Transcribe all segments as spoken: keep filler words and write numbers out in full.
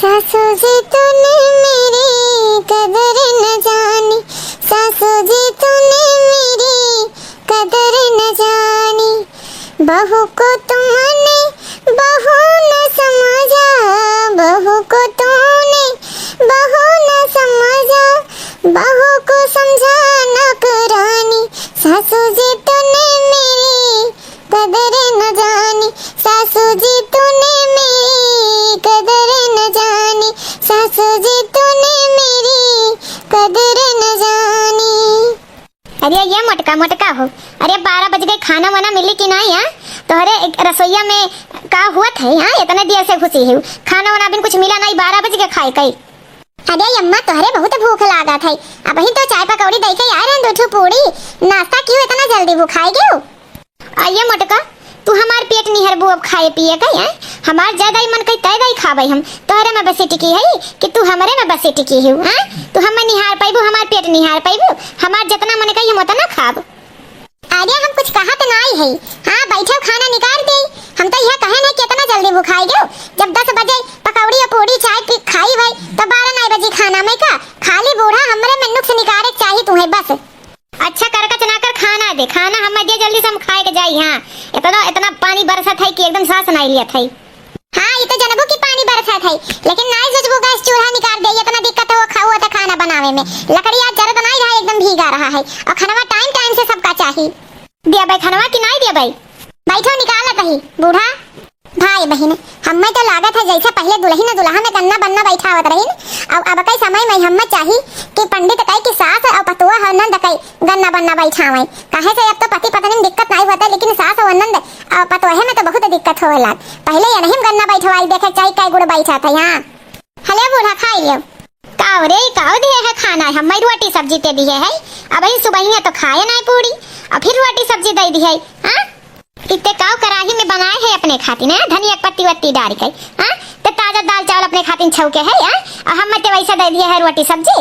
सासू जी तूने मेरी कदर न जानी, सासू जी तूने मेरी कदर न जानी। बहू को तुमने बहू न समझा, बहू को तूने बहू न समझा, बहू को समझा नौकरानी। सासू जी तूने मेरी कदर न जानी, सासू जी तूने मेरी कदर न जानी, सासू जी तूने मेरी कदर न जानी। अरे ये मोटका, मोटका हो, अरे बारह बज गए, खाना वाना मिली कि नाहीं, हाँ? तोहरे रसोइया में का हुआ था, हाँ? इतने देर से घुसी है, खाना वाना अभी कुछ मिला नाहीं, बारह बज गए खाए कई। अरे अम्मा, तोहरे बहुत भूख लागत है, अबहिन तो चाय पकौड़ी दे के आए रहन, दो ठो पूड़ी, नाश्ता किहू, इतना जल्दी भुखाई गयो? अये मोटका, तू हमार पेट निहरबू अब खाए पिए का, हैं? हमार जय दाई मन कही तय दाई खाबै हम, तोहरे में बसे टिकी है कि तू हमरे में बसे टिकी है, हैं? तू हमें निहार पैबू, हमार पेट निहार पैबू, हमार जितना मन कही हम उतना खाब। अरे हम कुछ कहत नाई है, हाँ बैठो खाना निकाल दे, हम तो यह कहे नहीं कि इतना जल्दी भुखाई गयो, जब दस बजे पकौड़ी और पूड़ी चाय पी खाई भाई तो बारह नाई बजी खाना में का, खाली बूढ़ा हमरे में नुक्स निकारे के चाही तू है बस। अच्छा करकच ना कर, खाना दे, खाना हमें दे जल्दी से हम खाए के जाई। हाँ, इतना, इतना पानी बरसत है कि एकदम सांस नाई लियत है। हाँ, ई तो जनबू कि पानी बरसत है, लेकिन नाई सोचबू गैस चूल्हा निकाल दे, इतना दिक्कत हो खाओ तो खाना बनावे में। लकड़ी आज जरत नाई रहा, एकदम भीगा रहा है। और खनवा टाइम टाइम से सबका चाही। दिया भाई खनवा कि नाई दिया भाई? बैठो निकालत ही बूढ़ा। भाई बहिन, हम्मे तो लागत है जैसे पहले दुलहिन दुलहा में गन्ना बन्ना बैठावत रहिन, अब, अब के समय में हम्मे चाही कि पंडित कहे कि सास और पतोह और नंद के गन्ना बन्ना बैठावे। काहे से अब तो पति पत्नी में दिक्कत नहीं होता, लेकिन सास और नंद और पतोहे में तो बहुत दिक्कत होवे लाग। पहले ये नहीं गन्ना बैठवाई देखे चाही कै गुड़ बैठा था यहाँ। हले बूढ़ा खाई लियो। काव रे, काव दिए है खाना? हम्मे रोटी सब्जी ते दिए है, अब ही सुबहिया तो खाए ना पूरी, और फिर रोटी सब्जी दे दी है, हाँ? इतने काव कराही में बनाए है अपने खातिर, हैं? धनिया के पत्ती वत्ती डाल के, हैं? ते ताजा दाल चावल अपने खातिर छौके है, हैं? और हम ते वैसा दे दिए है रोटी सब्जी।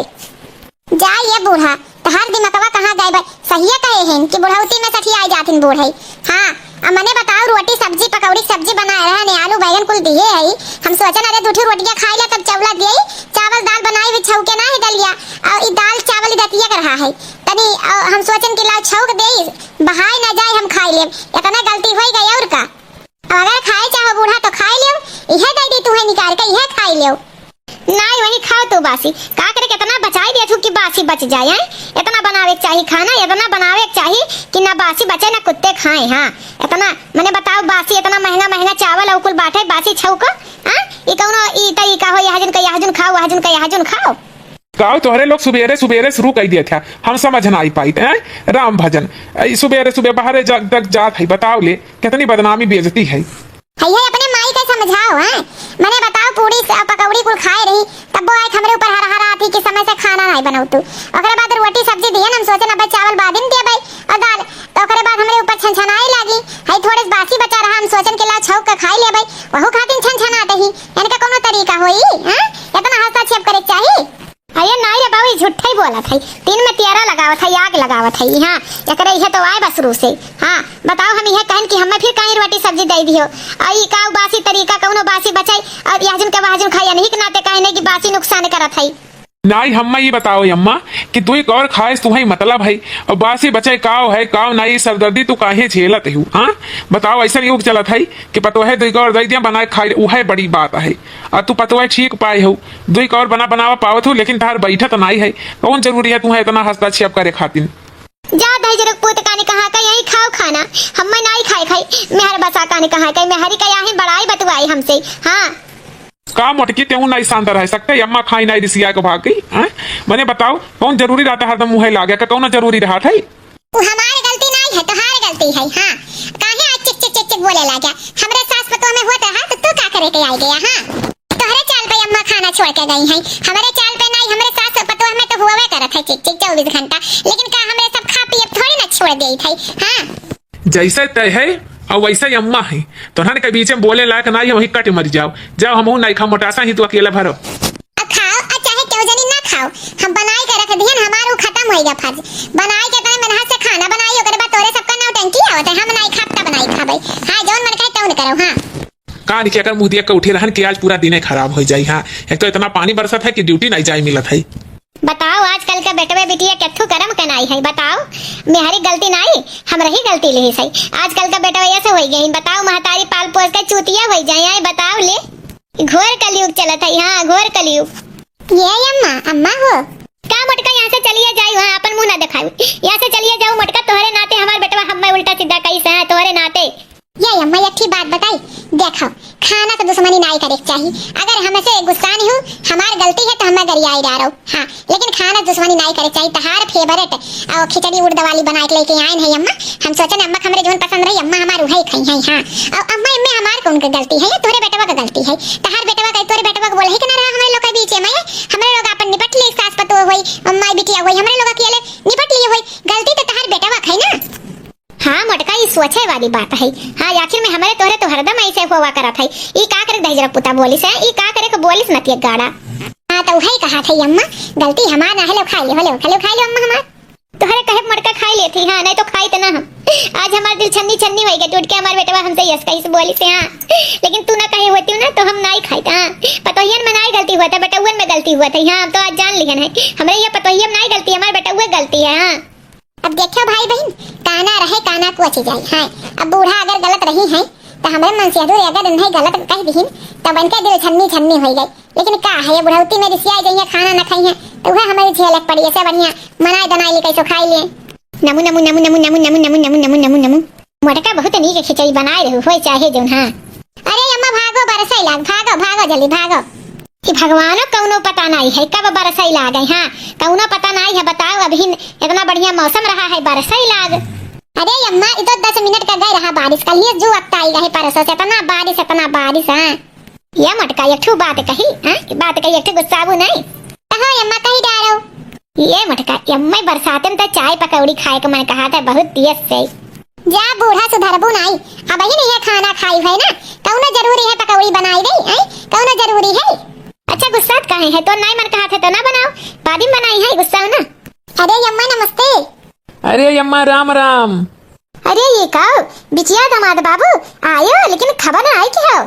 जा ये बूढ़ा, तहार दिमकवा कहाँ गए बा? सहिया कहे हैं कि बुढ़ौती में सठियाए जाथिन बूढ़े। हाँ, अब मने बताओ, रोटी सब्जी, पकौड़ी सब्जी बनाए रहे ने, आलू बैगन कुल दिए है। हम सोचन अरे दू ठो रोटिया खाई ला तब चौला दिए, चावल दाल बनाई हुई छौके ना है दलिया, और ई दाल चावल ई दतिया कर रहा है। तनी, अ, हम सोचन कि लाओ छौंक देई, बहाय ना जाए, हम खाई लेब। इतना गलती होई गई और का? अब अगर खाए चाहो बूढ़ा तो खाई लेव, इहे दे दी तुहे निकाल के, इहे खाई लेव। नाई वही खाओ तू बासी, का करे, कितना बचाई दिया तू कि बासी बच जाए, हैं? इतना बनावे के चाही खाना, इतना बनावे के चाही कि ना बासी बचे ना कुत्ते खाए। हाँ, इतना मने बताओ, बासी इतना महंगा महंगा चावल और कुल बाटे, बासी छौंक, हाँ? ई कौनो ई तरीका हो, यह जन का यह जन खाओ, वह जन का यह जन खाओ? काव तोहरे लोग सुबेरे सुबेरे शुरू कई दिया था, हम समझ ना आई पाइत, हैं? राम भजन, ई सुबेरे सुबेरे बाहरे जा, तक जात है, बताओ ले, कितनी बदनामी बेइज्जती है। है ये अपने माई के समझाओ, हैं? मने बताओ, पूड़ी स-, पकौड़ी कुल खाए रही, तब वो आए हमरे ऊपर हर हर आती कि समय से खाना नहीं बनाऊ तू। ओकरे बाद रोटी सब्जी दिए, हम सोचन अबे चावल बाद में दिए भाई और दाल, तो ओकरे बाद हमरे ऊपर छनछनाए लागी। है थोड़े से बासी बचा रहा, हम सोचन कि ला छौंक के खाई ले भाई, वहू खातिर छनछनात ही। इनका कोनो तरीका होई, हैं? इतना हस्ताक्षेप करे के चाही? अरे नाई रे बाबू, ई झूठे ही बोलत है, तीन में तियारा लगावत है, आग लगावत है। हाँ, एकरे इहे तो आए बा शुरू से। हाँ, बताओ, हम इहे कहन कि हमें फिर काहे रोटी सब्जी दे दियो? आ ई का बासी तरीका, कौनो बासी बचाई और यहजुन के वहजुन खाई, यही के नाते कहे नहीं कि बासी नुकसान करत है। नाई, हम्मा ई बताओ अम्मा कि दुई कौर खाए से तुहई मतलब है और बासी बचाई काव है, काव नाई, सरदर्दी तू काहे झेलत हू? हाँ, बताओ, ऐसा युग चलत है कि पतोहे दुई कौर दे दिया बनाए खाई, उहे बड़ी बात है। आ तू पतोहे ठीक पाए हो, दुई कौर बना बनावा पावत हो, लेकिन तार बैठत नाई है। कौन जरूरी है तुम्हें इतना हस्तक्षेप करे खातिर? जा दहिजरक पूत कानी कहाँ का यही खाओ खाना, हम्मे नाई खाए खाई, मेहर बसा कानी कहाँ का, मेहरी का यही बड़ाई बतुआई हमसे। हाँ। का मोटकी तेहू नाई शांत रह सकते, अम्मा खाई नाई रिसिया के भाग गई, हैं? मने बताओ, कौन जरूरी रहता हरदम मुँहे लागे का, कौन जरूरी रहा था? उ हमार गलती नाई है, तोहार गलती है। हाँ, काहे आज चिक चिक चिक चिक बोले लागा? हमरे सास पतोह में होत रहा तो तू का करे के आई गया? हाँ, तोहरे चाल पे अम्मा खाना छोड़ के गई है, हमरे चाल पे नाई, हमरे सास पतोह में तो हुआवे करत है चिक चिक चौबीस घंटा, लेकिन का हमरे सब खा पिए थोड़ी ना छोड़ देई थे? हाँ, जैसे तय है और वैसे ही अम्मा है, तोहन के बीच में बोले लायक नाई है, वहीं कट मर जाओ, जाओ हमहू नाई खा, मोटासा ही तू अकेला भरो। अब खाओ, अब चाहे केहू जनी ना खाओ, हम बनाई के रख दिहन, हमार उ खत्म होइगा फर्ज। बनाई के तने मेहनत से खाना बनाई, ओकरे बाद तोरे सबका नौटंकी आवत है, हम नाई खाब तब नाई खाबै। हाँ, जौन मन कहे तौन करो। हाँ। का नहीं, केकर मुँह दिया के उठे रहन कि आज पूरा दिने खराब होइ जाई। हाँ, एक तो इतना पानी बरसत है कि ड्यूटी नहीं जाए मिलत है। बताओ, आजकल का बेटवे बिटिया केथू करम के नाई है। बताओ, मेहरी गलती नाई, हमरे ही गलती लिहिस है। आजकल का बेटवा ऐसे होइ गए, बताओ, महतारी पाल पोस के चूतिया होइ जाए। आए बताओ ले, घोर कलयुग चलत है। हाँ, घोर कलयुग। ये अम्मा, अम्मा हो। का मोटका, यहाँ से चलिए जाओ, हाँ, अपन मुँह ना दिखाओ। यहाँ से चलिए जाओ मोटका, तोहरे नाते हमार बेटवा हमें उल्टा सीधा कही से, हाँ, तोहरे नाते। ये अम्मा, एक ठी बात बताई, देखो, खाना से दुश्मनी नाई करे के चाही। अगर हमसे गुस्सा नहीं हो, हमार गलती है तो हमें गरियाई डारो, हाँ, लेकिन खाना से दुश्मनी नाई करे के चाही। तहार फेवरेट और खिचड़ी उड़द वाली बनाए के लेके आए हैं अम्मा। हम सोचन अम्मा के हमरे जौन पसंद रही, अम्मा हमार उहे खाई हैं, हाँ। और अम्मा, इम्मे हमार कौन के गलती है? ये तोहरे बेटवा का गलती है। तहार बेटवा का, तोहरे बेटवा का बोले ही के ना रहा हमारे लोग के बीच में। हमरे लोग अपन निपट लिए, सास पतोह होई, माई बिटिया होई, हमरे लोग अकेले निपट लिए होई। गलती तो तहार बेटवा का है ना। हाँ मोटका, ई सोचे वाली बात है। हाँ, आखिर में हमरे तोहरे तो हरदम ऐसे होवा करत है। ई का करे दहिजरा पुता बोलिस है, ई का करे को बोलिस नतिया गाड़ा। हाँ, तो उहे कहा थे अम्मा, गलती हमार ना है, लो खाई ले, हो ले, खा ले, खाई ले अम्मा हमार। तोहरे कहे मोटका खाई लेती, हाँ, नहीं तो खाई तो ना हम। आज हमार दिल छन्नी छन्नी होई गए, टूट के हमार बेटवा हमसे यस कहिस बोलिस है, हाँ। लेकिन तू ना कहे होती ना तो हम नाई खाई, हाँ। पतोहियन में नाई गलती हुआ था, बेटउअन में गलती हुआ था, हाँ, हम तो आज जान लिहन है। हमरे ये पतोहिया में नाई गलती, हमार बेटउए गलती है, हाँ। अब देखो भाई बहिन, काना रहे काना कोची जाए। हाँ, अब बूढ़ा अगर गलत रही है तो हमरे मन से अधूरे अगर नहीं गलत कह दिहिन तब इनके दिल छन्नी छन्नी होई गई। लेकिन का है, ये बुढ़ौती में रिसिया जाइए, खाना न खाइए तो वह हमारी झेलक पड़ी। ऐसे बढ़िया मनाए दनाए ले कैसो खाई ले। नमु नमु नमु नमु नमु नमु नमु नमु नमु नमु नमु। मोटका बहुत नीक खिचड़ी बनाए रहू होए चाहे जौन। हाँ। अरे अम्मा भागो, बरसै लाग, भागो भागो जल्दी भागो। कि भगवानो कौनो पता नाई है कब बरसै लाग है। हाँ, कौनो पता नाई है। बताओ, अभी इतना बढ़िया मौसम रहा है, बरसै लाग। अरे अम्मा, ये तो दस मिनट का गए रहा बारिश, कल ही जो वक्त आई गए परसों से, इतना बारिश, इतना बारिश। हाँ। ये मोटका एक ठो बात कही, हाँ, कि बात कही एक ठो गुस्साबू नहीं। कहो अम्मा, कही डारो। ये मोटका, अम्मा बरसात में तो चाय पकौड़ी खाए का मन कहा था बहुत तेज से। जा बूढ़ा, सुधरबू नाई, अब ही नहीं है खाना खाई है ना, कौनो जरूरी है पकौड़ी बनाई दे, हैं? कौनो जरूरी है? अच्छा गुस्सात काहे है, तो नाई मन कहा थे तो ना बनाओ, बाद में बनाई है, गुस्सा ना। अरे अम्मा नमस्ते। अरे अम्मा राम राम। अरे ये का बिटिया दामाद बाबू आयो, लेकिन खबर ना आई के हो?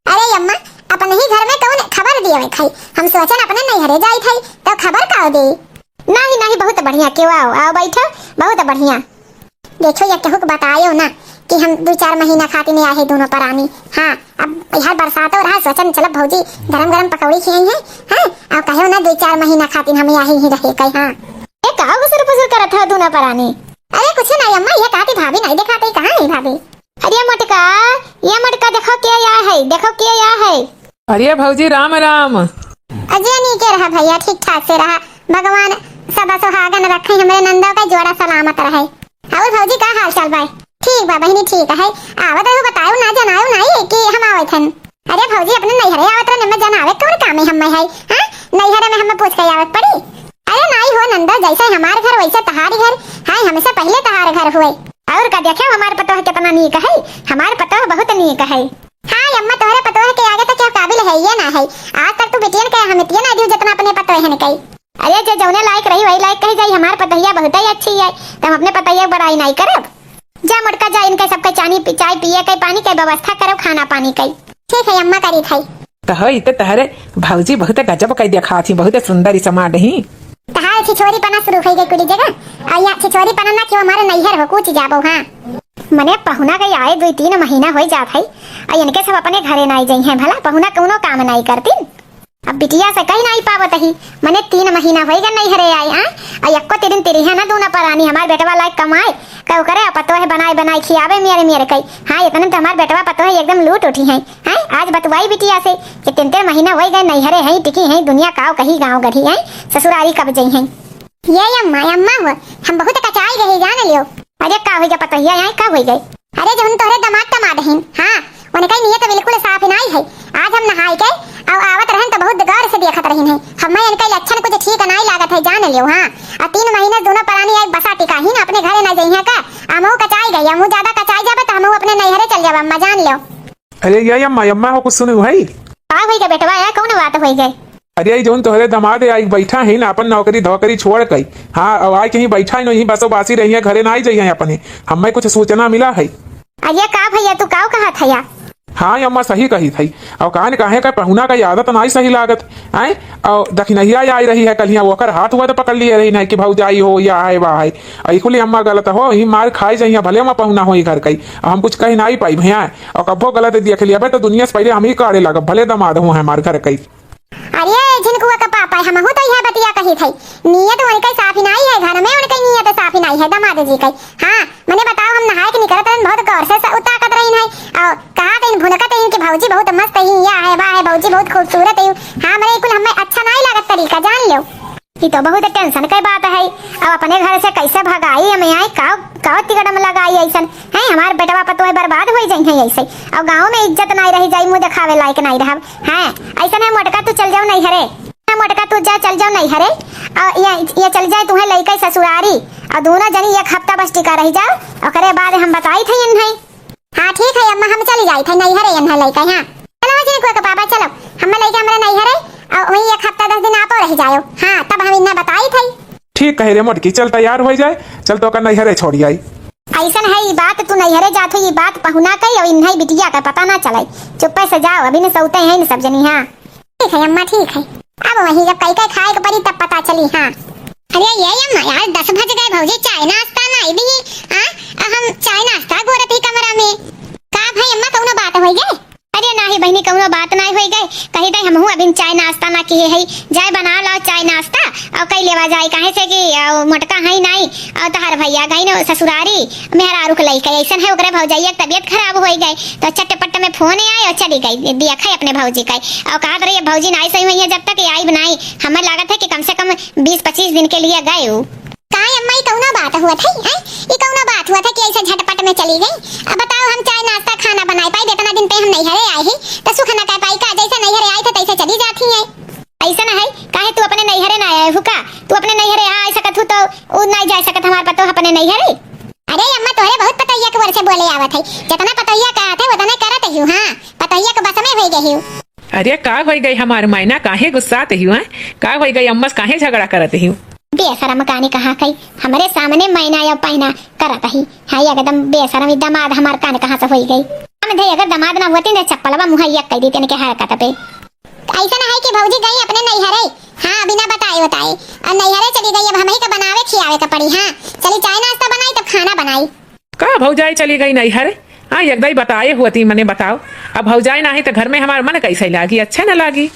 अरे अम्मा, अपने ही घर में कौन खबर दिए हुए खाई, हम सोचन अपने नैहरे जाई थाई तो खबर का दे। नहीं नहीं, बहुत बढ़िया, क्यों आओ, आओ बैठो, बहुत बढ़िया। देखो, ये केहू के बतायो ना कि हम दो चार महीना खातिर नहीं आए हैं दोनों परानी। हाँ, अब यहाँ बरसात हो रहा, सोचन चलो भौजी गरम गरम पकौड़ी खियाई है, हाँ, और कहो ना दो चार महीना खातिर हम यही ही रहे कहीं। हाँ। ये का गुसर पुसर करत है दोनों परानी? अरे कुछ नहीं अम्मा, ये कहती भाभी नहीं दिखाते, कहाँ है भाभी? अरे मोटका, ये मोटका देखो के आया है, देखो के आया है। अरे भौजी राम राम। अजय नीके रहा भैया, ठीक ठाक से रहा, भगवान सदा सुहागन रखे, हमरे नंदो का जोड़ा सलामत रहे। और भौजी का हाल चाल बा? ठीक बा बहिनी, ठीक है। आवत रहू बतायो ना, जनायो नहीं कि हम आवत हन। अरे भौजी, अपने नैहरे आवत रहन, एमे जनावे कौन काम है हम्मे है, हाँ? नैहरे में हम्मे पूछ के आवत पड़ी? अरे नाई हो नंदो, जैसे हमार घर वैसे तहार घर, हाँ, हमसे पहले तहार घर हुए। और का देखे हमार पतोह कितना नीक है, हमार पतोह बहुत नीक है। हाँ अम्मा, तोहरे पतोह के आगे तो क्या काबिल है, ये ना है। आज तक तू बिटियन के अहमियत ना दियो जितना अपने पतोहन के। अरे जे जौने लायक रही वही लायक कही जाई, हमार पतोहिया बहुत ही अच्छी है, तो हम अपने पतोहिया की बड़ाई नहीं करब। जा मोटका जा, इनके सबके चानी पी-, चाय पिए के, पानी के व्यवस्था करो, खाना पानी के। ठीक है अम्मा, करी थाई। तो है, तो तहरे भौजी बहुत गजब कई देखात ही, बहुत सुंदर ही समाड ही। तहार छिछोरी पना शुरू हो गई कुली जगह, और यहाँ छिछोरी पना ना क्यों हमारे नैहर हो कुछ जाबो, हाँ। मने पहुना के आए दो तीन महीना हो जात है, और इनके सब अपने घरे नाई जाई हैं, भला पहुना कौनो काम नाई करती। अब बिटिया से कहीं नाई पावत ही, मने तीन महीना होई गए नैहरे आए, हाँ? आ यक्को तिरिन तिरिहे ना दूना परानी, हमार बेटवा लायक कमाए, का ओकरे पतोह बनाए बनाए खियावे मेरे मेरे कई। हाँ, इतने में तो हमार बेटवा पतोह एकदम लूट उठी हैं, हैं? आज बतवाई बिटिया से कि तीन तीन महीना होई गए नैहरे हैं, टिकी हैं, दुनिया काव कही गाँव गढ़ी हैं, ससुरारी कब जई हैं। ये अम्मा, अम्मा हो, हम बहुत कचाई गए, जान लियो। अरे का होई गए पतोहिया, यहाँ का होई गए? अरे जौन तोहरे दामाद टमाद हैं, हाँ, उनका नियत बिल्कुल साफ नाई है। आज हम नहाई के और आवत रहन तो बहुत गौर से देखत रहिन है। हमें इनका लक्षण कुछ ठीक नाई लागत है, जान लियो, हाँ। और तीन महीने दोनों परानी एक बसा टिका ही ना, अपने घरे ना जइहे का? हमहू कचाई गई, हमहू ज्यादा कचाई जाबे तो हमहू अपने नैहरे चल जाबे, अम्मा जान लियो। अरे ये अम्मा, अम्मा हो कुछ सुनू है? का होई गए बेटवा, या कौन बात होई गए? अरे, ई जौन तोहरे दमाद आई बैठा है ना, अपन नौकरी धौकरी छोड़ के, हाँ, अब आए कहीं बैठा है ना, यहीं बसो बासी रही है, घरे ना आई जाइए अपने। हमें कुछ सूचना मिला है। अरे का भैया, तू काव कहा था या? हाँ अम्मा, सही कहित हई। अउ कान काहे का पहुना का आदत नाई सही लागत, आय? अउ दखिनहिया आई रही है, कलिया ओकर हाथ हुआ तो पकड़ लिए रही नहीं कि भौजाई हो या है, वाह है। अउ ई कुली अम्मा गलत हो, ही मार खाई जइया, भले अम्मा पहुना हो ई घर कई। अउ हम कुछ कह नाई पाई भैया। अउ कब्बो गलत देख लिया बे तो दुनिया से पहले हम ही काढ़े लागब, भले दमाद हो हमार घर कई। अरे झिनकुआ का पापा, हमहू तो यह बतिया कही थई। नियत उनके साफ ही नाई है, घर में उनके नियत साफ ही नाई है, दमाद जी के। हाँ, मने बताओ, हम नहाए के निकलत रहन, बहुत गौर से स-, उताकत रही है, अउ कहा थे इन भुनकत इन कि भौजी बहुत मस्त ही, या है, वाह है, भौजी बहुत खूबसूरत है। हाँ, मने कुल हमें अच्छा नाई लागत तरीका, जान लो। ई तो बहुत tension के बात है। अब अपने घर से कैसे भगाई, हम आई का, का तिकड़म लगाई ऐसन? हैं, हमार बेटवा पतोह बर्बाद होई जइहैं ऐसे। अब गाँव में इज्जत नाई रही जाई, मुँह देखावे लायक नाई रहब। हैं, ऐसन है मोटका, तू चल जाओ नैहरे। हाँ, मोटका, तू जा, चल जाओ नैहरे। अउ ये, ये चल जाए तुम्हें लइके ससुरारी। अउ दोनों जनी एक हफ्ता बस टिका रही जाओ, ओकरे बाद हम बताई थे इन्हें। हाँ, ठीक है अम्मा, हम चली जाइत है नैहरे इन्हें लइके, हाँ। चलो झिनकुआ के पापा, चलो, हम लइके हमरे नैहरे, अउ वहीं एक हफ्ता दस दिन आपो रह जायो। हाँ, तब हम इन्हें बताइत है। ठीक कहे रे मोटकी, चल तैयार होइ जाए, चल तोका नैहरे छोड़ी आई। ऐसन है ई बात, तू नैहरे जात हो, ई बात पहुना के अउ इन्हें बिटिया का पता ना चले। चुप्पे से जाओ, अभी न सौते हैं न सब जनी, हाँ। ठीक है अम्मा, ठीक है। अब वहीं जब कई कई खाए के परी तब पता चली, हाँ। अरे ये अम्मा यार, दस बज गए, भौजी चाय नाश्ता नाई दी। हाँ, अब हम चाय नाश्ता गोरत ही कमरा में। का भाई अम्मा, कौनो बात होई गए? अरे नाही बहिनी, कौनो बात नाई होई गए। कही दे हमहू अभी चाय नाश्ता ना किए है, जाए बना लाओ चाय नाश्ता अउ कई लेवा जाए, काहे से कि अउ मोटका है नाई अउ तहार भैया गई न ससुरारी। मेहरारू के लइके ऐसन है, ओकरे भौजाइया के तबियत खराब होइ गई, तो चटपट में फोन आए अउ चली गई, दिया खाए अपने भौजी का। अउ कहत रही, "भौजी नाई सही हुई है, जब तक आइब नाई।" हमें लागत है कि कम से कम बीस पच्चीस दिन के लिए गए उ। काहे अम्मा, ई कौना बात हुआ था, हैं? ई कौना बात हुआ था कि ऐसे झटपट में चली गई? अब बताओ, हम चाय नाश्ता खाना बनाए पाई, इतना दिन पे हम नैहरे आए ही, तो सुख न कह पाई का? जैसे नैहरे आए थे, तैसे चली जाती है। ऐसा ना है, काहे तू अपने नैहरे ना आए हु का? तू अपने नैहरे आ सकत हु तो उ नाई जा सकत हमार पतोह अपने नैहरे? अरे अम्मा, तोहरे बहुत पतोहिया के ओर से बोले आवत है, जितना पतोहिया कहत है उतने करत ही हूँ। हाँ, पतोहिया के बस में होई गई हूँ। अरे का होई गई हमार मैना, काहे गुस्सात ही हूँ? का होई गई अम्मा से काहे झगड़ा करत ही हूँ? बेशरम कानी कहाँ कई, हमरे सामने मैना या पैना करत ही। हाँ, एकदम बेशरम, ई दमाद हमार कान कहाँ से होई गई? हम धे अगर दमाद ना होती न चप्पलवा मुँह एक कह देते इनके हरकत पे। ऐसा ना है कि भौजी गई अपने नैहरे, हाँ, बिना बताए बताए, और नैहरे चली गई, अब हमही का बनावे खियावे का पड़ी। हाँ, चली चाय नाश्ता बनाई तब खाना बनाई। का भौजाई चली गई नैहरे? हाँ, एक दाई बताए हुआ थी, मने बताओ, अब भौजाई नाही तो घर में हमार मन कैसे लागी, अच्छे न लागी।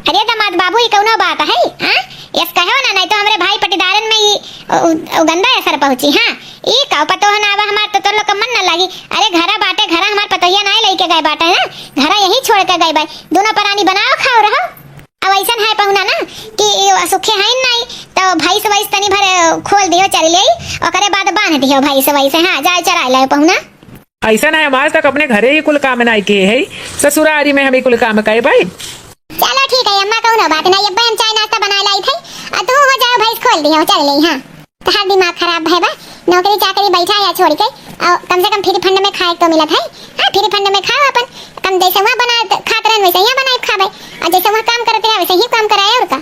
अरे दमाद बाबू, ई कौनो बात है? हाँ, यस कहो ना, नहीं तो हमरे भाई पटीदारन में ई, उ, उ गंदा असर पहुँची। हाँ, ई का पतोह ना आवा हमार तो तोर लोग का मन न लागी। अरे घरा बाटे, घरा हमार पतोहिया नाई लइके गए बाटे ना, घरा यही छोड़ के गए बा। दोनों परानी बनाओ खाओ रहो। अब ऐसन है पहुना ना कि ई सुखे है नाई, तो भैंस वैस तनी भर खोल दियो चर ले, ओकरे बाद बांध दियो भैंस वैस। हाँ, जाए चराए लाए पहुना। ऐसा ना हम आज तक अपने घरे ही कुल काम नाई किए है, ससुरारी में हम ही कुल काम करे भाई। चलो ठीक है अम्मा, कौनो बात नहीं, अब हम चाय नाश्ता बनाए लाई थे, और तू हो जाओ भैंस खोल दियो चर ले। हाँ, तहार दिमाग खराब है बा, नौकरी चाकरी बैठा या छोड़ के, और कम से कम फ्री फंड में खाए तो मिलत है। हाँ, फ्री फंड में खाओ अपन, कम जैसे वहाँ बना खात रहन वैसे यहाँ बनाए खाबे, और जैसे वहाँ काम करते रहे वैसे ही काम कराए, और का।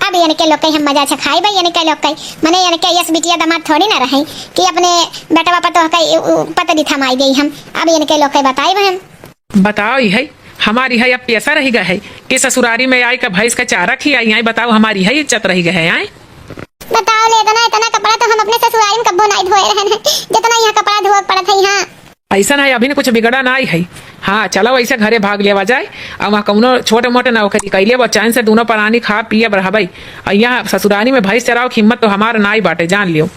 अब इनके लोग के हम मजा से खाई भाई, इनके लोग के, मने इनके यस बिटिया दामाद थोड़ी ना रहे कि अपने बेटवा पतोह के उ, उ, पतरी थमाई देई हम। अब इनके लोग के बताई हम। बताओ, ई है हमारी है, अब पैसा रह गया है कि ससुरारी में आई का भैंस का चारा खियाई आई, बताओ, हमारी है इज्जत रह गया है, आए? बताओ ले, इतना, इतना कपड़ा तो हम अपने ससुरारी में कब्बो नाई धोए रहन है, जितना यहाँ कपड़ा धोए के पड़त है यहाँ। ऐसा ना है, अभी न कुछ बिगड़ा नाई है। हाँ, चलो ऐसे घरे भाग लेवा जाए, अब वहाँ कौनो छोटे मोटे नौकरी कर लेवा, चैन से दोनों परानी खा पिए रहबे। और यहाँ ससुरारी में भैंस चराओ की हिम्मत तो हमार नाई बाटे, जान लियो।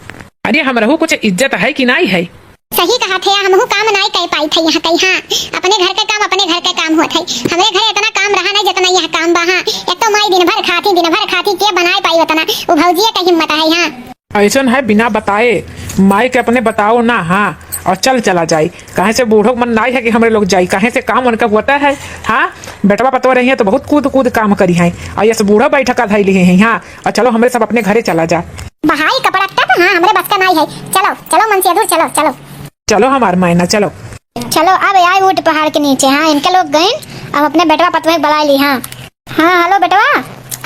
अरे हमरहू कुछ इज्जत है कि नाई है? सही कहा थे, हमहू काम नाई कर पाई थे यहाँ कहीं। हाँ, अपने घर के काम, अपने घर के काम होत है। हमरे घर इतना काम रहा नहीं जितना यहाँ काम बा। हाँ, एक तो माई दिन भर खाती, दिन भर खाती, के बनाए पाई उतना? वो भौजिए का हिम्मत है। हाँ। ऐसन है, बिना बताए माई के अपने बताओ ना। हाँ, और चल चला जाई, काहे से बूढ़ो मन नाई है कि हमरे लोग जाई, काहे से काम उनका होता है। हाँ, बेटवा पतवा रही है तो बहुत कूद कूद काम करी है, और ये से बूढ़ो बैठका धैली है। हाँ, और चलो हमरे सब अपने घरे चला जा। बहाई कपड़ा तब, हाँ, हमरे बस का नाई है। चलो, चलो मनसेधुर, चलो, चलो। चलो हमार मैना, चलो। चलो अब आए ऊँट पहाड़ के नीचे। हाँ, इनके लोग गइन, अब अपने बेटवा पतवा के बुलाए ली। हाँ, हाँ, हेलो बेटवा,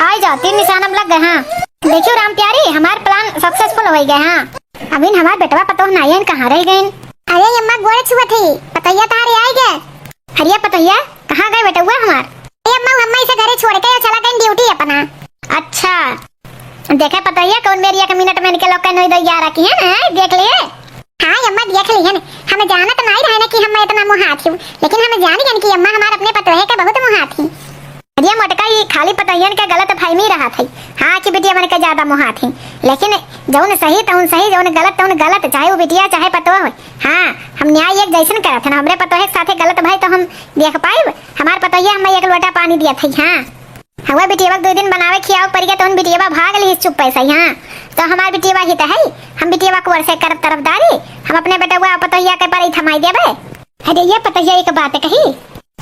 आई जा, तीर निशाना में लग गए। हाँ, देखियो राम प्यारी, हमार plan successful होइ गए। हाँ, अबहिन हमार बेटवा पतोह नाई है, कहाँ रह गइन? अरे अम्मा, गोड़ छुअत ही, पतोहिया तहारे आई गए। अरे पतोहिया, कहाँ गए बेटउआ हमार? ए अम्मा, अम्मा इसे घरे छोड़ के चला गई ड्यूटी अपना। अच्छा, देखे पतोहिया, कौन मेरी एक मिनट में इनके लोग का नोई दो ग्यारह की है ना, देख लिए। हाँ अम्मा, देख ली है ना, हम जानत नहीं रहे ना कि हम इतना मुहात ही, लेकिन हम जान गए कि अम्मा हमार अपने पतोहे के बहुत मुहात ही। अरे मोटका, ई खाली पतोहियन के गलत फहमी रहत है, हाँ, कि बिटिया मन के ज्यादा मुहात ही, लेकिन जौन सही तौन सही, जौन गलत तौन गलत, चाहे वो बिटिया चाहे पतोह हो। हाँ, हम न्याय एक जैसन करत हन, हमरे पतोहे के साथे गलत भई तो हम देख पाइब? हमार पतोहिया हमें एक लोटा पानी दियत है, हाँ। हवा बिटियवा के दो दिन बनावे खियावे पड़ गया, तौन बिटियवा भाग ली चुप्पे से, हाँ। तो हमार बिटियवा ही तो है, हम बिटियवा को वर्षे करब तरफदारी, हम अपने बेटवा पतोहिया के पर ही थमाई देबे। अरे ये पतोहिया एक बात कही।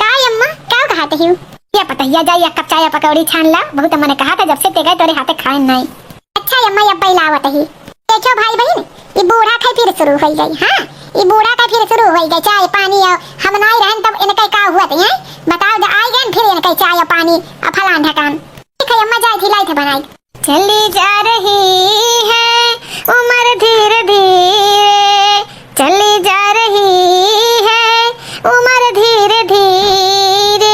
का अम्मा, का कहत ही? ये पतोहिया जाई एक कप चाय पकौड़ी छान ला, बहुत मन कहा था जब से ते गए तोरे हाथे खाए नहीं। अच्छा अम्मा, ये अब्बा लावत ही। देखो भाई बहन, ई बूढ़ा खाई फिर शुरू हो गई, हाँ, ई बूढ़ा खाई फिर शुरू हो गई चाय पानी। और हम नाई रहन तब इनके का हुआ थे, हैं? बताओ, जब आई गए फिर इनके चाय पानी और फलान ढकान। ठीक है अम्मा, जाए थी लाई थे बनाई। चली जा रही है उम्र धीरे धीरे, चली जा रही है उम्र धीरे धीरे।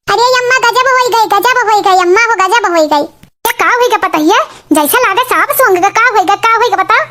अरे अम्मा, गजब होई गई, गजब होई गई अम्मा हो, गजब होई गई। ये का होई गा पतोहिया? जैसे लागे सांप सूंघ गा, का होई गा, का होई गा बताओ?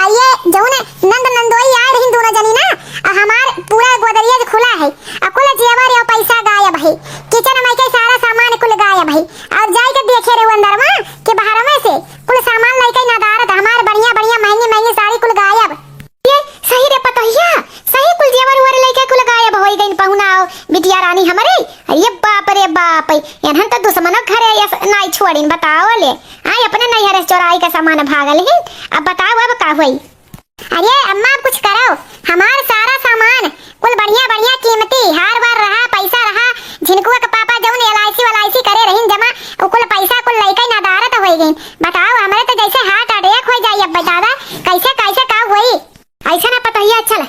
अरे जौन नंद नंदोई आए रही दोनों जनी ना, आ हमार पूरा गोदरेज खुला है, आ कुल जेवर और पैसा गायब है, किचन में के सारा सामान कुल गायब है। और जाई के देखे रहे अंदर में कि बाहर में से कुल सामान लेके नदारत हमार बढ़िया बढ़िया महंगी महंगी साड़ी कुल गायब। ये सही रे पतोहिया, सही कुल जेवर उवर लेके कुल गायब होई गइन पहुना हो बिटिया रानी हमरे। अरे बाप रे बाप, एनहन तो दुश्मनों के घरे यस नाई छोड़िन, बताओ ले। आए अपने नैहर से चोराई का सामान भागल ही, अब बताओ अब का होई? अरे अम्मा, अब कुछ करो, हमार सारा सामान, कुल बढ़िया बढ़िया कीमती हार वार रहा, पैसा रहा, झिनकुआ के पापा जौन एल आई सी वल आई सी करे रहीन जमा, उ कुल पैसा कुल लइके नदारत होइ गइन। बताओ, हमरे तो जैसे हार्ट अटैक होइ जाई अब दादा, कैसे कैसे का होई? ऐसा ना पतोहिया, चल,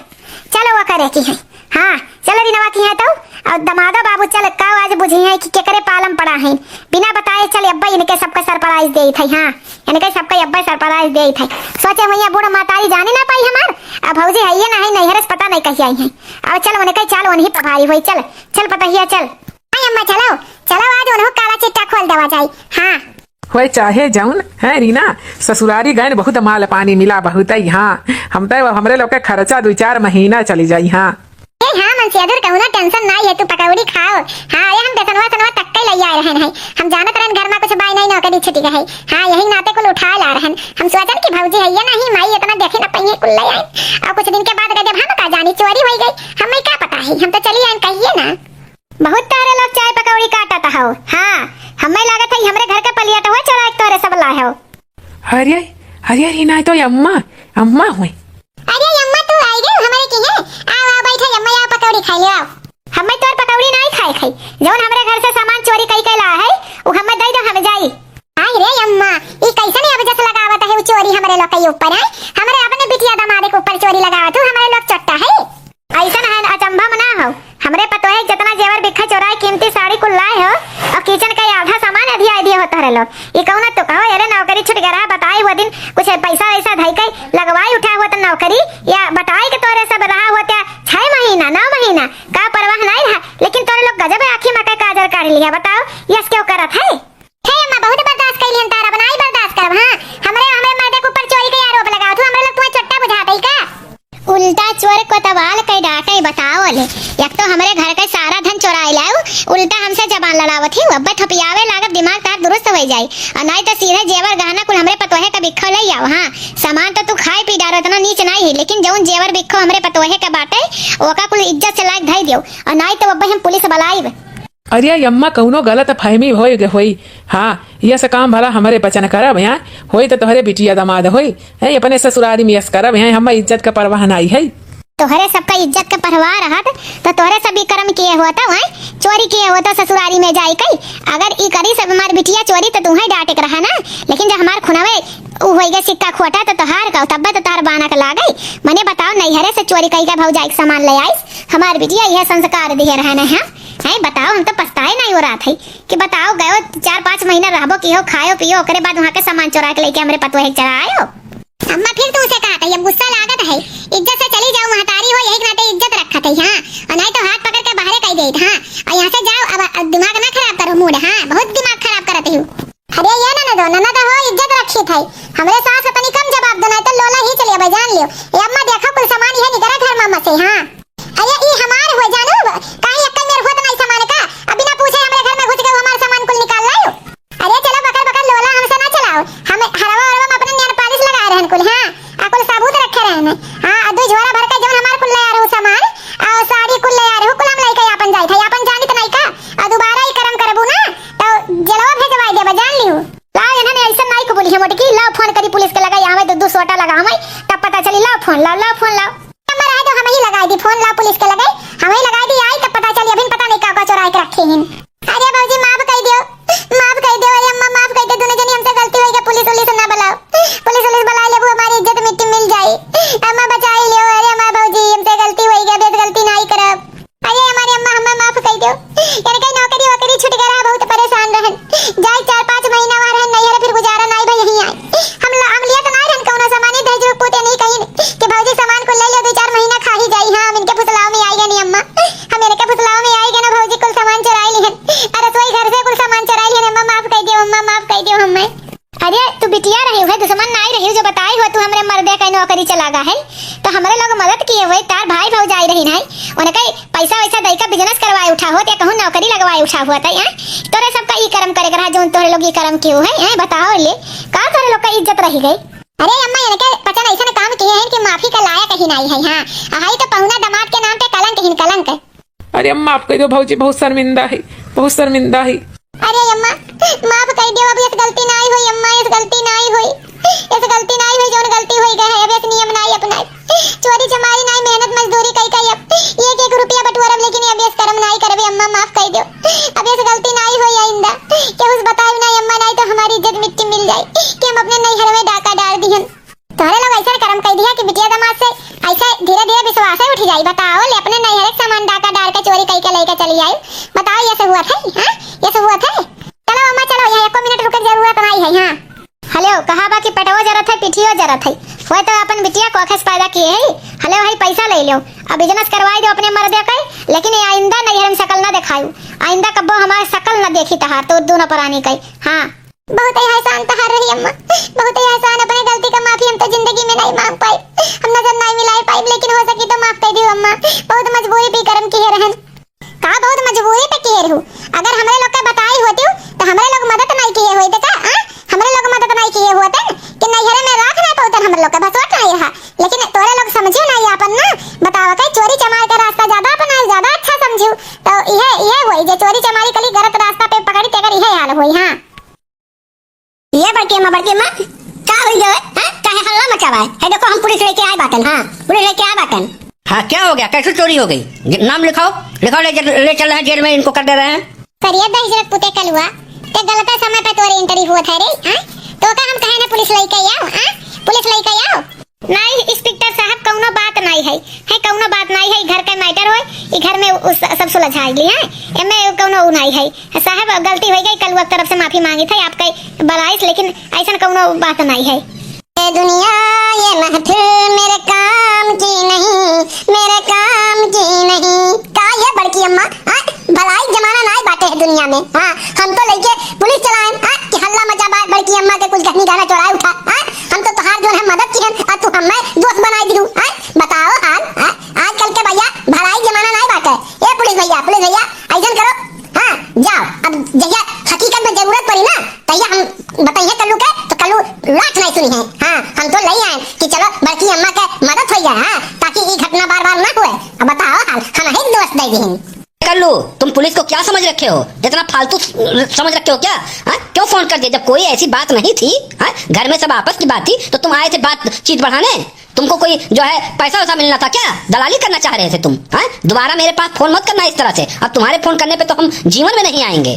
चलो वो करे की है। हाँ, चलो रिनवा की है तो, और दमादो बाबू चल, का आज बुझी है कि केकरे पालम पड़ा है। बिना बताए चल अब्बा इनके सबका सरप्राइज देई थे। हाँ, इनके सबका अब्बा सरप्राइज देई थे। सोचे हुई बूढ़ मातारी जाने ना पाई हमार, अब भौजी है ये ना है नैहर से पता नहीं कही आई है। अब चल उनके चाल उन्हीं पर भारी हुई, चल, चल पतोहिया चल। आई अम्मा चलो, चलो आज उन्हों काला चिट्टा खोल देवा जाई। हाँ। होए चाहे जौन, हैं रीना, ससुरारी गए बहुत माल पानी मिला बहुत है। हाँ, हम तो हमरे लोग के खर्चा दो चार महीना चली जाई। हाँ। ए हाँ मनसेधर, कौनो टेंशन नाई है, तू पकौड़ी खाओ। हाँ, अरे हम बेसनवा सनवा तक के लइया रहन है, हम जानत रहन घर में कुछ बाई नहीं, नौकरी छुटी गए। हाँ, यही नाते कुल उठा ला रहन। हम सोचन कि भौजी है ये नहीं, माई इतना देखे ना पहिए कुल ले आए। और कुछ दिन के बाद गए जब हम का जानी चोरी होई गई, हमें का पता है, हम तो चली आए कहिए ना। बहुत तोहरे लोग चाय पकौड़ी काटत हो। हाँ, हमें लागत है हमरे घर के पलियट हो चोराई के तोहरे सब लाए हो। अरे, अरे, अरे, ना तो अम्मा, अम्मा हुई। अरे अम्मा, तू आई गई हमरे की है? आओ, आओ, बैठो अम्मा, आओ पकौड़ी खाई लो, आओ। हमें तोर पकौड़ी नहीं खाए खाई, जौन हमरे घर से सामान चोरी कई के ला है, वो हमें दे दो, हम जाई। आई रे अम्मा, ई कैसन अब जस लगावत है वो चोरी हमरे लोग के ऊपर है? हमरे अपने बिटिया दमादे के ऊपर चोरी लगावत हो, हमरे लोग चट्टा है। ऐसन है, अचंभा में ना हो। हमरे पतोहे जितना जेवर बिक्खा चोराए, कीमती साड़ी कुल लाए हो, और किचन का आधा सामान अधिया दिए हो तोहरे लोग। ई कौन तो कहो, अरे नौकरी छूट गया रहा, बताई वो दिन कुछ पैसा वैसा धई के लगवाई उठा हुआ तो नौकरी, या बताई के तोरे सब रहा होते छह महीना, नौ महीना, का परवाह नहीं रहा, लेकिन तोरे लोग गजब आँखी में के काजर काढ़ लिया। बताओ, यस क्यों करत है? हे अम्मा, बहुत बर्दाश्त कइली हम तारा, अब नाई बर्दाश्त करब। हाँ, हमरे, हमरे मर्दे के ऊपर चोरी के आरोप लगावत हो, हमरे लोग तुम्हें चोट्टा बुझात है का? उल्टा चोर कोतवाल के डांटे बताओ ले। एक तो हमरे घर के सारा धन चोराए लाऊ, उल्टा हमसे जबान लड़ावत ही, अब्बे थपियावे लागब, दिमाग तार दुरुस्त हो जाई। और नाई तो सीधे जेवर गहना कुल हमरे पतोहे का बिक्खो ले आओ। हाँ, सामान तो तू खाए पी डारो, इतना नीच नाई है, लेकिन जौन जेवर बिक्खो हमरे पतोहे का बाटे, ओका कुल इज्जत से लायक धई दियो, और नाई तो अब्बे हम पुलिस बुलाइब। अरे अम्मा, कौनो गलत फहमी होई ग-, होई। हाँ, यस काम भला हमरे बचन करब, हैं? होई तो तोहरे बिटिया दमाद होई, हैं? अपने ससुरारी में यस करब, हैं? हमार इज्जत का परवाह नाई है। तोहरे सबका इज्जत का परवाह रहत, तो तोहरे सब ई कर्म किए होता, हैं? चोरी किए होता ससुरारी में जाई कई। अगर ई करी सब हमार बिटिया चोरी, तो तुम्हें डांटे के रहा ना। लेकिन जब हमार खुनवे उ होई गए सिक्का खोटा, तो तोहार का, तब्बे तो तोहार बाना के लागे। मने बताओ, नैहरे से चोरी कई के भौजाई के सामान ले आइस, हमार बिटिया यह संस्कार दिए रहने हैं। हैं, बताओ, हम तो पछताए नहीं हो रहा था कि बताओ, गयो चार पाँच महीना रहबो किहो, खायो पियो, ओकरे बाद वहाँ के सामान चोरा के लेके हमरे पतोहे के चढ़ा आयो। अम्मा, फिर तू उसे कहा था, अब गुस्सा लागत है, इज्जत से चली जाओ, महतारी हो, यही के नाते इज्जत रख। खाते ही, हाँ, और नहीं तो हाथ पकड़ के बाहरे कही देत, हाँ, और यहाँ से जाओ, अब, अब दिमाग ना खराब करो, मूड, हाँ, बहुत दिमाग खराब करत हो। अरे ये ननदो, ननद हो, इज्जत रखी थे, हमरे सास अपनी कम जवाब दो, नहीं तो लोला ही चलिए भाई, जान लियो। ए अम्मा देखो, कुल सामान ये निकरा घर में अम्मा से, हाँ। अरे ई हमार हो जानू, काहे एक्के मेर होत नहीं सामान का, अब बिना पूछे हमरे घर में घुस गए, हमार सामान कुल निकाल लायो। अरे चलो बकर बकर लोला हमसे ना चलाओ। हम हरवा हरवा में अपने nail polish लगाए रहन कुल, हाँ, आ कुल साबुत रखे रहन। हाँ, आ दो झोरा भर के जौन हमार कुल ले आ रहू सामान, आ साड़ी कुल ले आ रहू, कुल हम लेके आपन जाई था, आपन जानित नहीं का? आ दोबारा ई करम करबू ना, तो जेलवा भेजवाई देबा, जान लिहू। लाओ, इन्हने ऐसा नहीं को बोली है मोटकी, लाओ फोन करी पुलिस के लगाई, आवे दो, दो सोटा लगा हमें, तब पता चली, लाओ फोन, लाओ, लाओ फोन, लाओ। नंबर आए तो हम ही लगाई दी, फोन लाओ पुलिस के लगाई, हम ही लगाई दी, आई तब पता चली, अभी पता नहीं का का चोराई के रखे हैं। अरे भौजी, माफ कर दियो, माफ कर दियो, अरे अम्मा, माफ कर दे, दोनों जनी हमसे गलती होई गई, पुलिस उलिस ना बुलाओ, पुलिस उलिस बुला लेबू, हमारी इज्जत मिट्टी मिल जाई, अम्मा बचाई लियो, अरे हमार भौजी, हमसे गलती होई गई, अब ऐसे गलती नहीं करब। अरे हमारी अम्मा, हमें माफ कर दियो, इनके नौकरी वोकरी छूट गया रहा, बहुत परेशान रहन, जाए चार पाँच महीना वहाँ रहन, नहीं है फिर गुजारा नहीं भाई, यहीं आए, हम ल-, हम लिया तो नहीं रहन कौनो सामान, दहेज पूते नहीं कहीं कि भौजी सामान को ले लो, दो चार महीना खा ही जाई, हाँ, हम इनके फुसलाव में आई गए नहीं अम्मा, हम इनके फुसलाव में आई गए ना भौजी, कुल सामान चुराई लिहन, और रसोई घर से कुल सामान चुराई लिहन, अम्मा माफ कर दियो, अम्मा माफ कर दियो हमें। अरे तू बिटिया रही है, दुश्मन नाई रही, जो बताई हो तू हमरे मर्दे का नौकरी चला गा है, तो हमरे लोग मदद किए हुए, तार भाई भौजाई रही नहीं, उनके पैसा वैसा दई का business करवाए उठा होत, या कहूँ नौकरी लगवाए उठा होत है, हैं? तोरे सबका ई करम करे के रहा, जौन तोरे लोग ई करम किए है, हैं? बताओ ले, का तोरे लोग का इज्जत रही गई? अरे अम्मा, इनके पचन ऐसन काम किए हैं कि माफी का लायक ही नहीं है, हाँ, हाई तो पहुना दामाद के नाम पे कलंक ही कलंक। अरे अम्मा, माफ कर दो भौजी, बहुत शर्मिंदा है, बहुत शर्मिंदा है। अरे अम्मा, माफ कर दो, अब यस गलती नाई होई अम्मा, यस गलती नाई होई, यस गलती नाई होई, जौन गलती होई गए है, अब यस नियम नाई अपनाई, चोरी चमारी नाई, मेहनत मजदूरी कई कई अब एक एक रुपया बटोरब, लेकिन अब यस करम नाई करबे अम्मा, माफ कर दो, अब यस गलती नाई होई आइंदा, केहू से बताई नाई अम्मा, नाई तो हमारी इज्जत मिट्टी मिल जाई कि हम अपने नैहर में डाका डाल दिहन। तोहरे लोग ऐसा करम कई दिया कि बिटिया दामाद से ऐसे धीरे धीरे विश्वास उठ जाई। बताओ, ले अपने नैहर के सामान डाका डार के चोरी कई के लेके चली आई। बताओ, ये सब हुआ था, हाँ? ये सब हुआ था? चलो अम्मा, चलो, यहाँ एको मिनट रुके के जरूरत नहीं है, हाँ। हेलो, कहा बा कि पेटवो जरत है, पिठियो जरत है, वो तो अपन बिटिया को आँखें से पैदा किए है। हेलो, भाई पैसा ले लो, अब business करवाई दो अपने मर्दे के, लेकिन ये आइंदा नैहर में शकल ना दिखायू, आइंदा कब्बो हमारे शकल ना देखी तहार तो दोनों परानी के, हाँ। बहुत ही एहसान तहार रही अम्मा, बहुत ही एहसान। अपने गलती का माफी हम तो जिंदगी में नहीं मांग पाई, हम नजर नहीं मिलाई पाई, लेकिन हो सकी तो माफ कर दियो अम्मा। बहुत मजबूरी पे करम किए रहन। का बहुत मजबूरी पे किए रहू? अगर हमरे लोग के बताई होती तो हमरे लोग मदद नहीं किए होते का? आ? हमरे लोग मदद नहीं किए होते कि नैहरे में राख नहीं पावतन, हमरे लोग के भसवट नहीं रहा। लेकिन तोरे लोग समझे नहीं आपन ना, बतावा के चोरी चमार के रास्ता ज्यादा अपनाए, ज्यादा अच्छा समझू। तो यह, यह वही जे चोरी चमारी कली गलत रास्ता पे पकड़ी, तेकर यह हाल होई। हाँ। ये बड़की अम्मा, बड़की अम्मा, का होई गए, हैं? काहे हल्ला मचावा है? है देखो, हम पुलिस लेके आए बाटन, हाँ, पुलिस लेके आए बाटन। हाँ, क्या हो गया? कैसे चोरी हो गई? ज-, नाम लिखाओ, लिखाओ, ले चल, ले चल रहे हैं जेल में, इनको कर दे रहे हैं। करिया दहिजरक पुते कलुआ, ते गलत समय पे तोरे entry हुआ था रे, हाँ? तो का हम कहे ना पुलिस लेके आओ, हाँ? पुलिस लेके आओ। नहीं, इंस्पेक्टर साहब, कौनो बात नहीं है, है कौनो बात नहीं है, घर के matter होए, ई घर में उस सब सुलझाई ली है, एमे कौनो उ नहीं है। साहब, गलती हो गई, कलुआ के तरफ से माफी मांगी था आपके बलाइस, लेकिन ऐसन कौनो बात नहीं है। ये दुनिया, ये महफिल मेरे काम की नहीं, मेरे काम की नहीं। का ये बड़की अम्मा, हाँ? भलाई जमाना नाई बाटे है दुनिया में। हाँ, हम तो लइके पुलिस चलाएन, हाँ, कि हल्ला मचा बा-, बड़की अम्मा के कुल गहनी गहना चोराए उठा, हाँ? हम तो तोहार जोन है मदद किहन, आ तू हमें दोस्त बनाई दिहू, हाँ? बताओ हाल, हाँ? आजकल के भैया भलाई जमाना नाई बाटे। ए पुलिस भैया, पुलिस भैया, ऐसन करो, हाँ, जाओ, अब जहिया हकीकत में जरूरत पड़ी ना, तहिया हम बताइए कल्लू के, तो कल्लू लाठ नहीं सुनी है। हाँ, हम तो लई आए कि चलो बड़की अम्मा के मदद हो जाए, हाँ, ताकि ये घटना बार बार ना हुए। अब बताओ हाल, हम ही दोस्त दे दिहिन। कल्लू, तुम पुलिस को क्या समझ रखे हो? इतना फालतू समझ रखे हो क्या? हाँ? क्यों फोन कर दिया जब कोई ऐसी बात नहीं थी? हाँ? घर में सब आपस की बात थी तो तुम आए थे बातचीत बढ़ाने? तुमको कोई जो है पैसा वैसा मिलना था क्या? दलाली करना चाह रहे थे तुम? हाँ? दोबारा मेरे पास फोन मत करना इस तरह से। अब तुम्हारे फोन करने पे तो हम जीवन में नहीं आएंगे।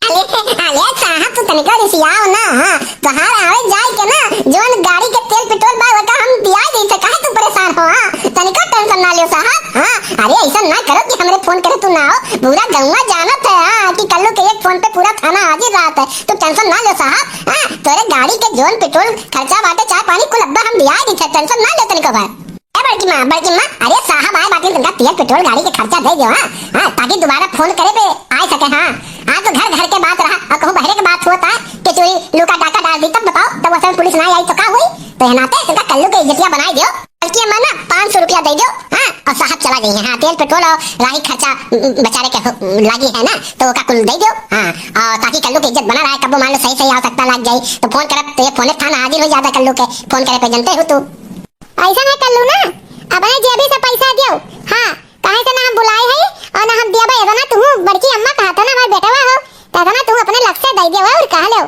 अरे, अरे साहब, तू तनिका रिसियाओ ना, हाँ। तोहार आवे जाए के ना, जौन गाड़ी के तेल पेट्रोल बा, ओका हम दिया दी थे, काहे तू परेशान हो, हाँ? तनिका tension ना लियो साहब, हाँ। अरे, ऐसा ना करो कि हमरे फोन करे तू ना आओ, पूरा गौवा जानत है, हाँ, कि कल्लू के एक फोन पे पूरा थाना हाजिर रहत है। तू tension ना लियो साहब, हाँ। तोरे गाड़ी के जौन पेट्रोल खर्चा बाटे, चाय पानी कुल अब्बा हम दिया दी थे, tension ना लियो तनिका भाई। बड़की माँ, बड़की माँ, अरे साहब आए बाटे, तनका तेल पेट्रोल गाड़ी के खर्चा दे दियो, हाँ, हाँ, ताकि दोबारा फोन करे पे आ सके, हाँ। हाँ, तो घर घर के बात रहा, और कहूँ बहरे के बात होता कि चोरी लुका डाका डाल दी, तब बताओ, तब वैसे पुलिस ना आई तो का हुई? तो ये नाते तनका कल्लू के इज्जतिया बनाए दियो। बड़की अम्मा ना पाँच सौ रुपया दे दियो, हाँ, और साहब चला जाइए, हाँ, तेल पेट्रोल और राही खर्चा, उम, बेचारे के हो, लागी है ना, तो ओका कुल दे दियो, हाँ, और ताकि कल्लू के इज्जत बना रहे, कब्बो मान लो सही सही आवश्यकता लाग जाई, तो फोन करब, तो ये फोने थाना हाजिर हो जाता कल्लू के, फोन करे पे जनते हो तू। ऐसा है कल्लू ना, अब है जेबी से पैसा दियो, हाँ, काहे से ना हम बुलाए है और ना हम दिया भाई, इतना तू बड़की अम्मा कहा था ना हमारे बेटवा हो, तो इतना तू अपने लग से दे दियो और कहा ले।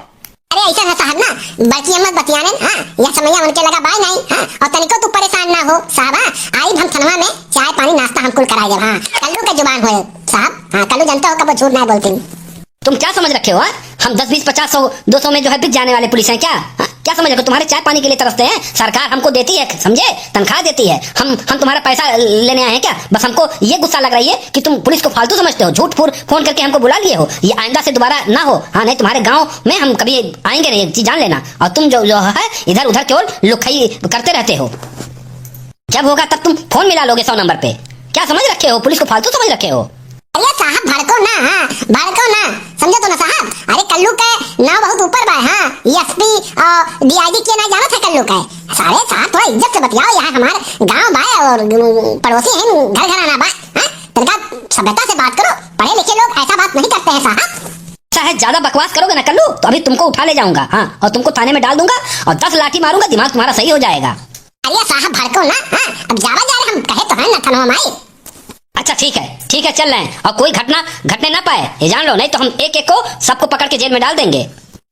अरे ऐसा है साहब ना, बड़की अम्मा बतियाने, हाँ, यह समैया उनके लगा बाय नहीं, हाँ, और तनिको तू परेशान ना हो साहब, हाँ, आई हम थनवा में चाय पानी नाश्ता हम कुल कराए देब, हाँ, कल्लू के जुबान होए साहब, हाँ, कल्लू जनते हो कब झूठ ना बोलती। तुम क्या समझ रखे हो, हाँ? हम दस, बीस, पचास, सौ, दो सौ में जो है बिक जाने वाले पुलिस हैं क्या? हाँ? क्या समझ रखे हो? तुम्हारे चाय पानी के लिए तरसते हैं, सरकार हमको देती है, समझे, तनख्वाह देती है, हम हम तुम्हारा पैसा लेने आए हैं क्या? बस हमको ये गुस्सा लग रही है कि तुम पुलिस को फालतू समझते हो, झूठ फूर फोन करके हमको बुला लिए हो, ये आइंदा से दोबारा ना हो। हाँ, नहीं तुम्हारे गांव में हम कभी आएंगे नहीं, ये चीज जान लेना। और तुम जो जो है इधर उधर केवल लुखई करते रहते हो, जब होगा तब तुम फोन मिला लोगे सौ नंबर पे। क्या समझ रखे हो, पुलिस को फालतू समझ रखे हो? अरे साहब भड़को ना, हाँ, भड़को ना, समझे तो ना साहब। अरे कल्लू के नाव बहुत ऊपर बा, हाँ, एसपी और डीआईजी के ना जाना था कल्लू के। सारे साहब थोड़ा इज्जत से बतियाओ, यहाँ हमार गांव बा और पड़ोसी हैं, घर घराना बा, हाँ, तनका सभ्यता से बात करो, पढ़े लिखे लोग ऐसा बात नहीं करते हैं साहब। अच्छा है, ज्यादा बकवास करोगे ना कल्लू तो अभी तुमको उठा ले जाऊंगा, हाँ, और तुमको थाने में डाल दूंगा और दस लाठी मारूंगा, दिमाग तुम्हारा सही हो जाएगा। अरे साहब भड़को ना, हाँ, अब जावा जा रहे हम कहे तो हैं ना थनवा माई। अच्छा ठीक है, ठीक है, चल रहे हैं, और कोई घटना घटने ना पाए, ये जान लो, नहीं तो हम एक एक को सबको पकड़ के जेल में डाल देंगे।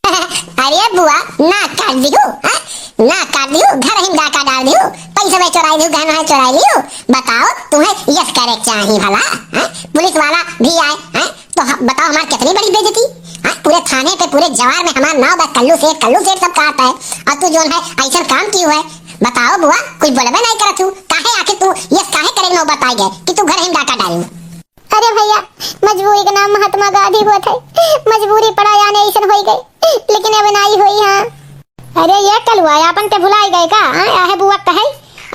अरे बुआ, ना काट दिहु, हाँ? ना काट दिहु, घर ही में डाका डाल दिहु, पैसा में चोराई दिहु, गहना है चोराई लिहु। बताओ, तुम्हें यस करे चाही भला, हाँ? पुलिस वाला भी आए, हाँ? तो ह-, बताओ हमार कितनी बड़ी बेइज्जती, हाँ? पूरे थाने पे, पूरे जवार में हमार नाव बस कल्लू सेठ, कल्लू सेठ सब कहता है, और तू जोन है ऐसा काम क्यों है? बताओ बुआ, कुछ बोलबे नहीं करत हूँ, काहे आखिर तू यस काहे करे नौबत आ गए कि तू घर ही में डाका डालू? अरे भैया, मजबूरी के नाम महात्मा गांधी होत है। मजबूरी पड़ा जाने ऐसन होई गई, लेकिन अब नाई होई। हाँ। अरे ये कलुआ, आपन के भुलाई गए का? हाँ, आहे बुआ कहे,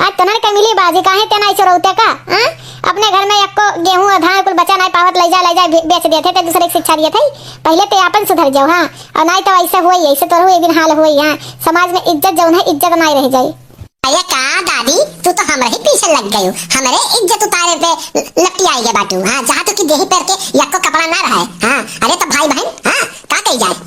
आज तनन के मिली बाजी, काहे ते नाई चोरौते का? हाँ, अपने घर में एक्को गेहूं और धान कुल बचा नाई पावत, ले जा, ले जा, बे-, बेच देते थे, दूसरे के शिक्षा दिए थे। पहले ते आपन सुधर जाओ, हाँ, और नाई तो ऐसे होई, ऐसे तोरो एक दिन हाल होई। हाँ, समाज में इज्जत जौन है, इज्जत नाई रह जाई। अरे का दादी, तू तो हमरे ही पीछे लग गयू, हमरे इज्जत उतारे पे लपटी आई गए बाटू। हाँ, जहाँ तो कि देही पर के यक्को कपड़ा ना रहे। हाँ, अरे तो भाई बहन, हाँ, का कही जाए?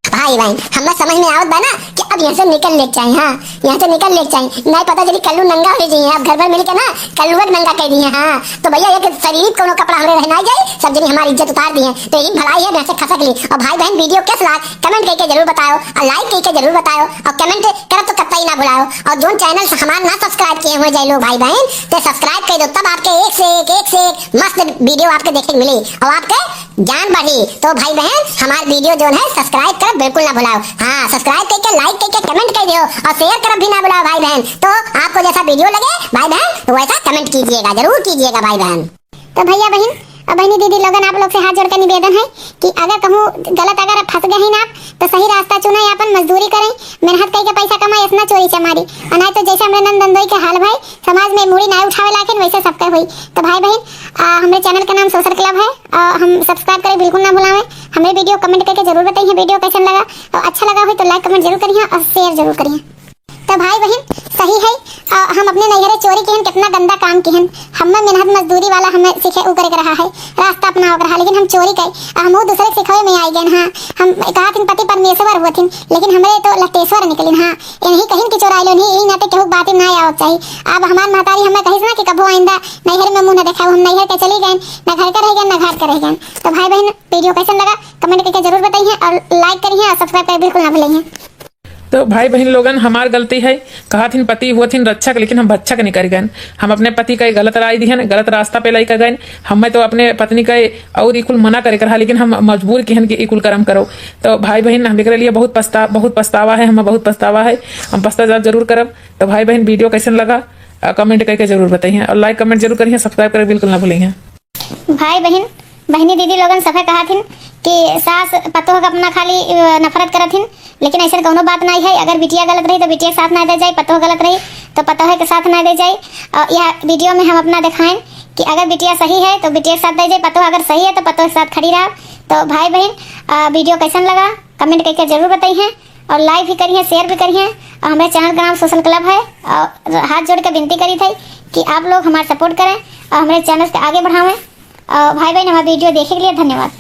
भाई बहन, हमें समझ में आवत बा ना कि अब यहाँ से निकल ले के चाही। हाँ, यहाँ से निकल ले के चाही, नहीं पता चली कल्लू नंगा हो जाइए। अब घर भर मिल के ना कल्लुआ के नंगा कर दिए। हाँ, तो भैया एक शरीर कोनो कपड़ा हमरे रह ना जाए, सब जनी हमारी इज्जत उतार दी है। तो यही भलाई है, यहाँ से खसक ली। और भाई बहन वीडियो कैसे लाग कमेंट करके जरूर बताओ और लाइक करके जरूर बताओ और कमेंट करब तो कतई ना भुलाओ। और जोन चैनल से हमार ना सब्सक्राइब किए हुए जाए लोग भाई बहन, तो सब्सक्राइब कर दो, तब आपके एक से एक, एक से एक मस्त वीडियो आपके देखे के मिली और आपके ज्ञान बढ़ी। तो भाई बहन हमार वीडियो जोन है सब्सक्राइब करब बिल्कुल ना भुलाओ। हाँ, सब्सक्राइब करके लाइक करके कमेंट कर दियो और शेयर करब भी ना भुलाओ भाई बहन। तो आपको जैसा वीडियो लगे भाई बहन तो वैसा कमेंट कीजिएगा, जरूर कीजिएगा भाई बहन। तो भैया बहन और बहनी दीदी लोगन, आप लोग से हाथ जोड़ के निवेदन है कि अगर कहूँ गलत अगर फंस गए हैं आप, तो सही रास्ता चुने, आपन मजदूरी करें, मेहनत करके पैसा कमाए, इतना चोरी चमारी। और नहीं तो जैसे हमरे नंद नंदोई के हाल भाई, समाज में मूड़ी ना उठावे लायक, वैसे सबके होई। तो भाई बहन, आ, हमरे चैनल का नाम सोशल क्लब है और हम सब्सक्राइब करें बिल्कुल ना भुलावें। हमरे वीडियो कमेंट करके जरूर बताइए वीडियो कैसन लगा, और अच्छा लगा हो तो लाइक कमेंट जरूर करिए और शेयर जरूर करिए। तो भाई बहन सही है, आ, हम अपने नैहरे चोरी किहन, कितना गंदा काम किहन। हमें मेहनत मजदूरी वाला हमें सीखे उ करे के रहा है, रास्ता अपनावे के रहा, लेकिन हम चोरी कई, आ, हम वो दूसरे के सिखावे में आई गए। हाँ, हम कहा थिन पति परमेश्वर हुआ थिन, लेकिन हमरे तो लटेश्वर निकलिन। हाँ, यही कहिन कि चोराई लो नहीं, यही नाते केहू बात में ना आवक चाहिए। अब हमार महतारी हमें कहिस ना कि कभो आइंदा नैहर में मुंह न देखाओ, हम नैहर के चली गए, ना घर के रह गए, ना घाट के रह गए। तो भाई बहन वीडियो कैसन लगा कमेंट करके जरूर बताइए और लाइक करिए और सब्सक्राइब करें बिल्कुल ना भूलिए। तो भाई बहन लोगन, हमार गलती है, कहा थिन पति हुआ थिन रक्षक, लेकिन हम भक्षक निकल गए। हम अपने पति का गलत राय दिहन, गलत रास्ता पे लेकर गए। हमें तो अपने पत्नी का और ई कुल मना करे के रहा, लेकिन हम मजबूर किहन कि ई कुल कर्म करो। तो भाई बहन, हम एकरे लिए बहुत पछता-, बहुत पछतावा है, हमें बहुत पछतावा है, हम पछतावा जरूर करब। तो भाई बहन, वीडियो कैसन लगा, आ, कमेंट करके जरूर बताइए और लाइक कमेंट जरूर करिए, सब्सक्राइब करें बिल्कुल ना भूलिए। भाई बहन, बहनी दीदी लोगन सफे कहा थिन कि सास पतोह का अपना खाली, अ, नफरत करत हिन, लेकिन ऐसन कौनो बात नहीं है, अगर बिटिया गलत रही तो बिटिया के साथ ना दे जाए, पतोह गलत रही तो पतोह के साथ ना दे जाए। और यह वीडियो में हम अपना दिखाएं कि अगर बिटिया सही है तो बिटिया के साथ दे जाए, पतोह अगर सही है तो पतोह के साथ खड़ी रहा। तो भाई बहन, अ, वीडियो कैसन लगा, कमेंट करके जरूर बताइए, और लाइक भी करिए, शेयर भी करिए, और हमारे चैनल का नाम सोशल क्लब है। और हाथ जोड़ के विनती करी थी कि आप लोग हमारा सपोर्ट करें और हमारे चैनल के आगे बढ़ावें। और भाई बहन, हमारा वीडियो देखे के लिए धन्यवाद।